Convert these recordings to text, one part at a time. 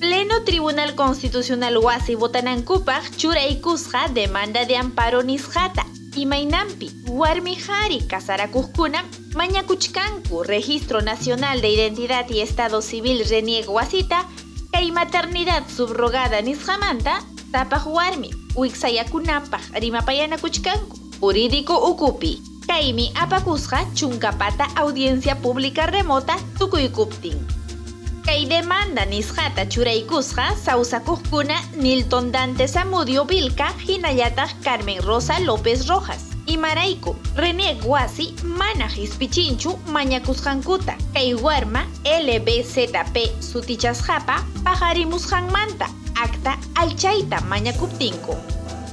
Pleno Tribunal Constitucional wasi votanankupaq churaykusqa demanda de amparo nisqata, imaynanpi warmi qari casarakuqkunam mañakuchkanku Registro Nacional de Identidad y Estado Civil RENIEC wasita kay maternidad subrogada nisqamanta sapaq warmi wiksayakunanpaq rimapayanakuchkanku jurídico ukupi. Kaymi apakusqa chunkapata audiencia pública remota tukuykuptin. Kay demanda nisqata churaykusqa sawsakuqkuna Nilton Dante Zamudio Vilca hinallataq Carmen Rosa López Rojas. Imarayku, RENIEC wasi mana qispichinchu mañakusqankuta kay warma LBZP sutichasqapa paqarimusqanmanta acta allchayta mañakuptinku.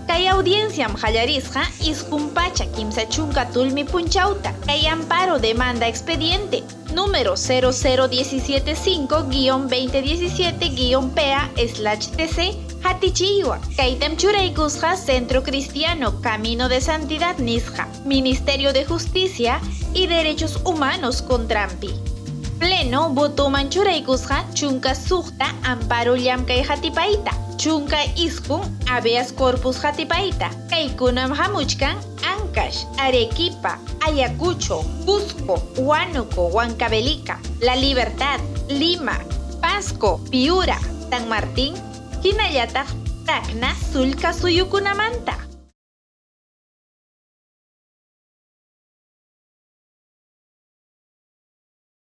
Kay audienciam qallarisqa 930 tulmi punchawta kay amparo demanda expediente número 00175-2017-PA/TC hatichiywan. Kaytam churaykusqa Centro Cristiano Camino de Santidad nisqa, Ministerio de Justicia y Derechos Humanos contranpi. Pleno votoman churaykusqa 16 amparo llamkay hatipayta, 19 habeas corpus hatipayta. Kaykunam hamuchkan Ancash, Arequipa, Ayacucho, Cusco, Huánuco, Huancavelica, La Libertad, Lima, Pasco, Piura, San Martín, hinallataq Tacna sullka suyukunamanta.